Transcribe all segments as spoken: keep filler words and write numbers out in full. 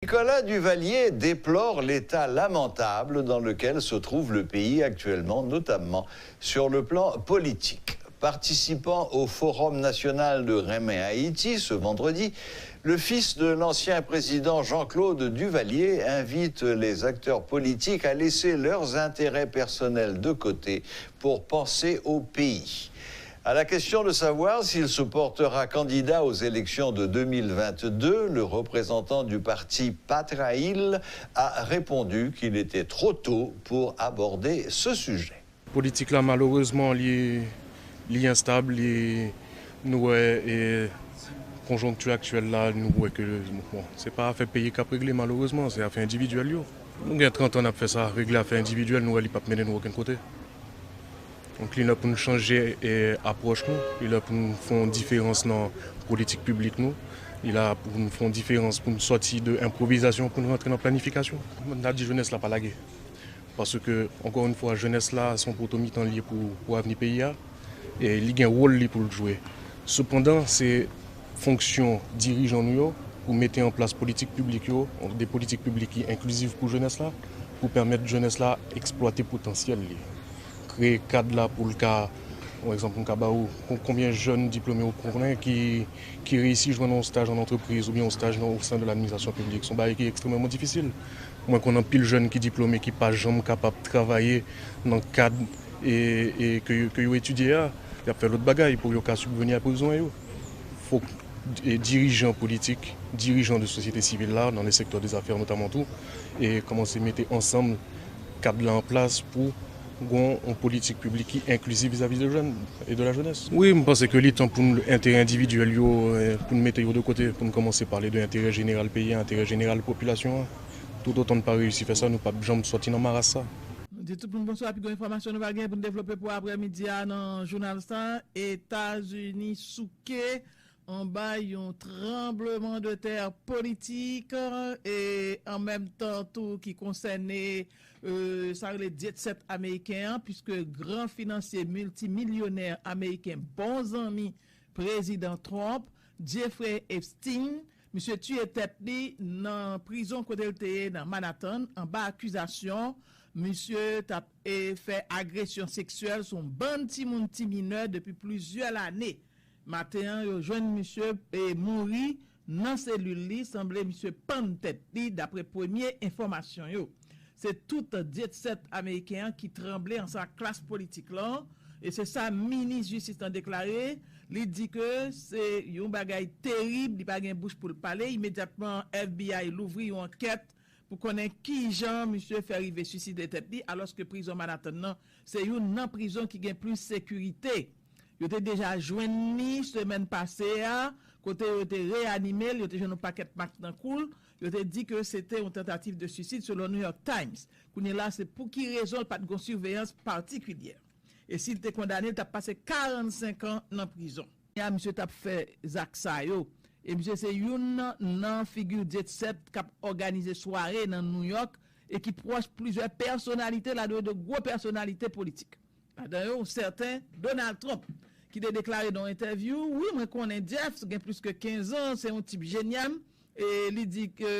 Nicolas Duvalier déplore l'état lamentable dans lequel se trouve le pays actuellement, notamment sur le plan politique. Participant au Forum national de Renmen Ayiti ce vendredi, le fils de l'ancien président Jean-Claude Duvalier invite les acteurs politiques à laisser leurs intérêts personnels de côté pour penser au pays. À la question de savoir s'il se portera candidat aux élections de deux mille vingt-deux, le représentant du parti Patrail a répondu qu'il était trop tôt pour aborder ce sujet. Politik la, malerezman, li, li enstab, li, nou wè, e, konjonkti aktyèl la, nou wè ke, bon, se pa afè peyi k ap regle, malerezman, se afè endividyèl yo. Nou gen trant an n ap fè sa, regle afè endividyèl, nou wè li p ap mennen nou okenn kote. Donk, li lè pou n chanje, e, apwòch nou, li lè pou n fè yon diferans nan politik piblik nou, li lè pou n fè yon diferans pou n sòti de enpwovizasyon pou n rantre nan planifikasyon. Mwen ta di jenès la pa lage. Paske, ankò yon fwa, jenès la, se yon poto mitan li ye pou, pou avni peyi a. E li gen wòl li pou l jwe. Sepandan, se fonksyon dirijan nou yo pou mete an plas politik piblik yo, de politik piblik ki enkliziv pou jenès la, pou pèmèt jenès la eksplwate potansyèl li. Kreye kad la pou l ka, yon egzanp, m ka ba ou, kon- konbyen jèn diplome ou konnen ki, ki reyisi jwenn yon staj an antrepriz oubyen yon staj nan, o sen de ladministrasyon piblik. Se yon bagay ki ekstrèmeman difisil. Mwen konn anpil jèn ki diplome ki pa janm kapab travay nan kad e, e ke, ke yo etidye a. Y ap fè lòt bagay pou yo ka sibveni a bezwen yo. Fòk e, dirijan politik, dirijan de sosyete sivil la, nan le sektè de zafè notaman tou, e kòmanse mete ansanm kad la an plas pou gon yon politik piblik ki enklizif vizavi de jèn e de la jenès. Wi, m panse ke li tan pou n enterè endividyèl yo, e, pou n mete yo de kote, pou n kòmanse pale de enterè jeneral peyi a, enterè jeneral popilasyon an. Toutotan n pa reyisi fè sa, nou p ap janm sòti nan maras sa. Nou di tout moun bonswa, pi gwo enfòmasyon nou va gen pou n devlope pou aprèmidi a nan jounal sa, Etazini souke anba yon tranblemanntè politik e an menm tan tou ki konsène e, sa rele jet set ameriken an, piske gran finansye miltimilyonè ameriken, bon zanmi prezidan Trump, Jeffrey Epstein, misye tiye tèt li nan prizon kote l te ye nan Manhattan anba akizasyon misye t ap e, fè agresyon seksyèl sou yon bann timoun ti minè depi plizyè lane. Maten an, yo jwenn misye e, mouri nan selil li, sanble misye pann tèt li, dapre premye enfòmasyon yo. Se tout jet set ameriken an ki tranble ansanm ak klas politik lan, e se sa minis jistis lan deklare. Li di ke se yon bagay terib, li pa gen bouch pou l pale. Imedyatman, FBI louvri yon ankèt pou konnen kijan misye fè rive siside tèt li, alòske prizon Manhattan nan se youn nan prizon ki gen plis sekirite. Yo te deja jwenn li semèn pase a, kote yo te reyanime l, yo te jwenn yon pakèt mak nan kou l, yo te di ke se te yon tantativ de suicide, selon New York Times. Kounye la, se pou ki rezon l pa t gon siveyans patikilyè. E si l te kondane, l t ap pase karannsenk an nan prizon. Kounye a, misye t ap fè zak sa yo. E misye se youn nan figi jet set k ap òganize sware nan New York e ki pwòch plizyè pèsonalite, ladan yo de gwo pèsonalite politik. Ladan yo, yon sèten Donald Trump, ki te deklare nan yon entèvyou, wi, mwen konnen Jeff, gen plis ke kenz an, se yon tip jenyam, e li di ke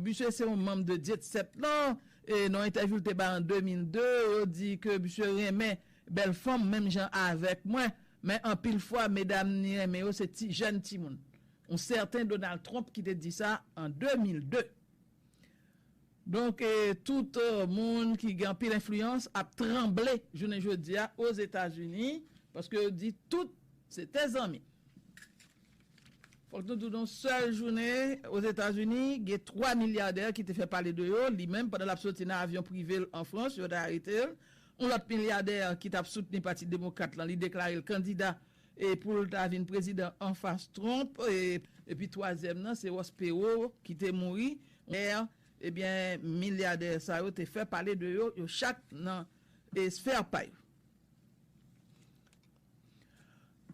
misye se yon manm de jet set lan, e nan yon entèvyou l te bay an de mil de, yo di ke misye renmen bèl fanm menm jan avèk mwen, men anpil fwa, medam li renmen yo, se ti, jèn timoun. Yon sèten Donald Trump ki te di sa an de mil de. Donk, e, tout e, moun ki gen anpil enfliyans ap tranble jounen jodi a Ozetazini, paske yo di tout se te zanmi. Fòk nou di w, nan sèl jounen Ozetazini, gen twa milyadè ki te fè pale de yo, li menm, pandan l ap soti nan avyon prive l an Frans, yo te arete l. Yon lòt milyadè ki t ap soutni Pati Demokrat lan, li deklare l kandida e pou l ta vin prezidan anfas Trump. E, epi twazyèm nan, se Ross Perot ki te mouri. Ebyen, milyadè sa yo te fè pale de yo, yo chak nan e sfè pa yo.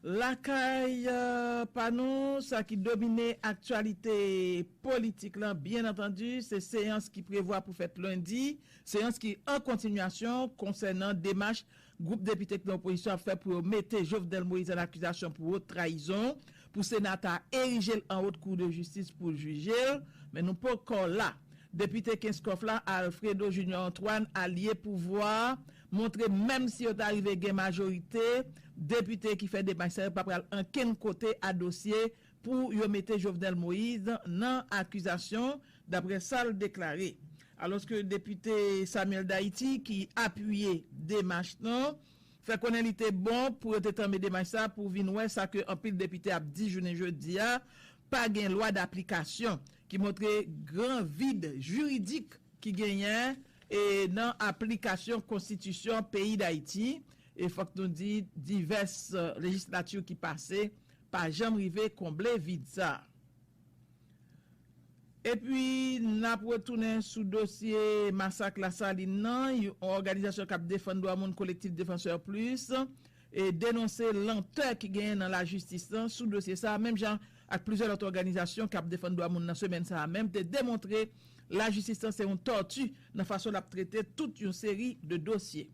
Lakay pa nou, sa ki domine aktyalite politik lan, byen antandi, se seyans ki prevwa pou fèt lendi, seyans ki an kontinyasyon konsènan demach gwoup depite ki nan opozisyon ap fè pou yo mete Jovenel Moïse an akizasyon pou wot trayizon, pou Sena ta erije l an wot kou de jistis pou l jije l. Men nou poko la. Depite Kenskòf la, Alfredo Junior Antoine, alye pouvwa, montre menm si yo ta rive gen majorite, depite ki fè demach sa yo pa pral ankenn kote a dosye pou yo mete Jovenel Moïse nan akizasyon, dapre sa l deklare. Alòske depite Samuel D'Haïti, ki apiye demach lan, fè konnen li te bon pou yo te tanmen demach sa pou vin wè sa ke anpil depite ap di jounen jodi a, pa gen lwa daplikasyon ki montre gran vid jiridik ki genyen e nan aplikasyon konstitisyon peyi Dayiti. E fòk nou di divès lejislati ki pase pa janm rive konble vid sa. Epi n ap retounen sou dosye masak Lasalin nan. Yon òganizasyon k ap defann dwa moun, Collectif Défenseurs Plus, e denonse lantè ki genyen nan lajistis lan sou dosye sa a, menm jan ak plizyè lòt òganizasyon k ap defann dwa moun nan semèn sa a menm te demontre lajistis lan se yon tòti nan fason l ap trete tout yon seri de dosye.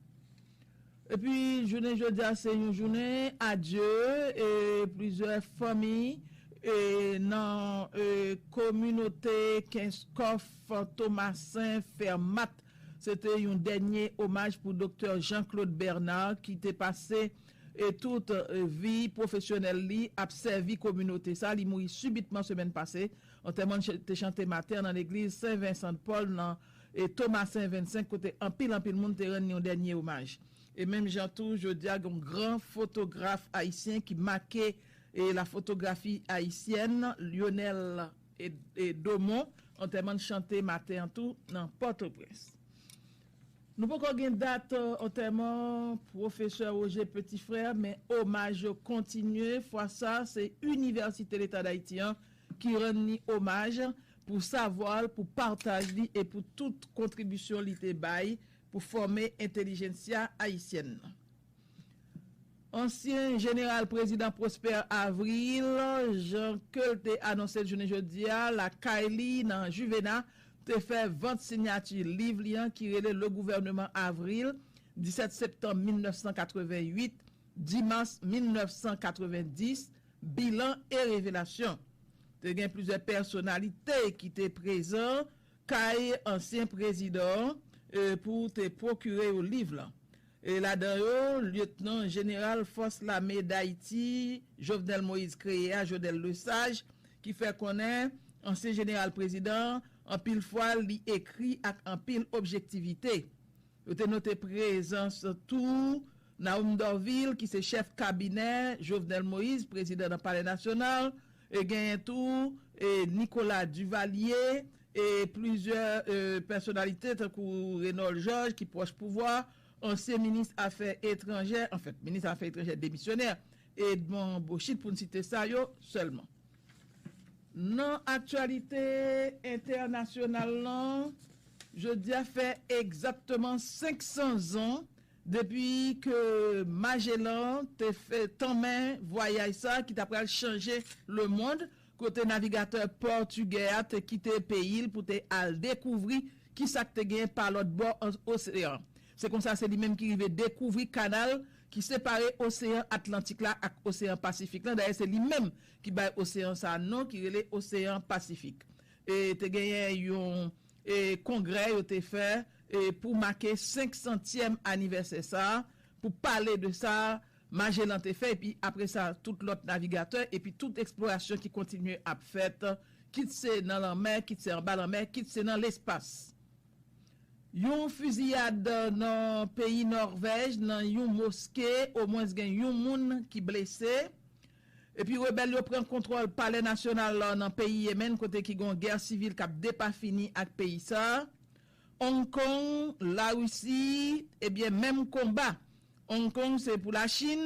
Epi jounen jodi a se yon jounen adye e plizyè fanmi e nan e kominote Kenskòf, Tomasen, Fèmat. Se te yon dènye omaj pou Doktè Jean Claude Bernard ki te pase e tout e vi pwofesyonèl li ap sèvi kominote sa. Li mouri sibitman semèn pase. Antèman l ch- te chante maten an nan legliz Sen Vensan de Pòl nan e Tomasen vennsenk, kote anpil anpil moun te rann li yon dènye omaj. E menm jan tou, jodi a gen yon gran fotograf ayisyen ki make e la fotografi ayisyèn, Lionel e, e Domon, antèman l chante maten an tou nan Pòtoprens. Nou poko gen dat antèman pwofesè Roger Petit Frère, men omaj yo kontinye. Fwa sa, se Inivèsite Leta Dayiti an ki rann li omaj pou savwa l, pou pataj li e pou tout kontribisyon li te bay pou fòme entèlijensya ayisyèn nan. Ansyen jeneral prezidan Prosper Avril, jan ke l te anonse l jounen jodi a, lakay li nan Juvena, te fè vant siyati liv li an ki rele Le Gouvernement Avril, disèt septanm mil nèf san katrevenn uit, dis mas mil nèf san katrevenn dis, bilan e revelasyon. Te gen plizyè pèsonalite ki te prezan kay ansyen prezidan an e pou te pwokire yo liv lan. E ladan yo, Lyetnan Jeneral Fòs Lame Dayiti, Jovenel Moïse kreye a, Jodel Lesage, ki fè konnen ansyen jeneral prezidan an, anpil fwa li ekri ak anpil objektivite. Yo te note prezans tou Nahoum Dorvil, ki se chèf kabinè Jovenel Moïse, prezidan nan Palè Nasyonal, e genyen tou e Nicolas Duvalier, e plizyè e pèsonalite tankou Renold Georges, ki pwòch pouvwa, ansyen minis afè etranjè, anfèt, minis afè etranjè demisyonè, Edmond Bochit, pou n site sa yo sèlman. Nan aktyalite entènasyonal lan, jodi a fè egzakteman senk san zan depi ke Magellan te fè tanmen vwayaj sa ki ta pral chanje lemonn, kote navigatè pòtigè a te kite peyi l pou te al dekouvri kisa k te gen pa lòt bò an oseyan. Se konsa, se li menm ki rive dekouvri kanal ki separe oseyan Atlantik la ak oseyan Pasifik lan. Dayè, se li menm ki bay oseyan sa a non, ki rele oseyan Pasifik. E te genyen yon e kongrè yo te fè e pou make senk santyèm anivèsè sa a, pou pale de sa Magellan te fè, epi apre sa, tout lòt navigatè, epi tout eksplorasyon ki kontinye ap fèt, kit se nan lanmè, kit se anba lanmè, kit se nan lespas. Yon fiziyad nan peyi Nòvèj, nan yon moske, omwens gen yon moun ki blese. Epi rebèl yo pran kontwòl palè nasyonal nan peyi Yemen, kote ki gon gè sivil k ap depafini ak peyi sa. Hong Kong, Larisi, ebyen, menm konba. Hong Kong, se pou Lachin,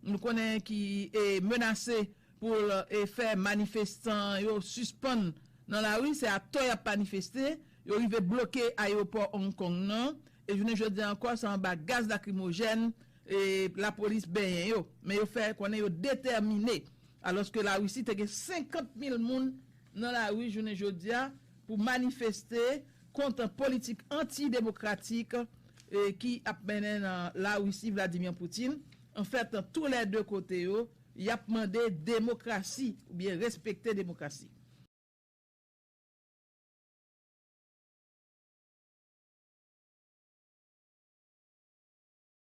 nou konnen ki e, menase pou l e, fè manifestan yo sispann nan lari. Se atò y ap manifeste, yo rive bloke ayewopò Hong Kong nan. E jounen jodi a ankò, se anba gaz lakrimojèn e lapolis benyen yo. Men yo fè konnen yo detèmine. Alòske Larisi te gen senkant mil moun nan lari jounen jodi a pou manifeste kont politik antidemokratik e, ki ap mennen nan Larisi Vladimir Putin. Anfèt, tou lè de kote yo, y ap mande demokrasi oubyen respekte demokrasi.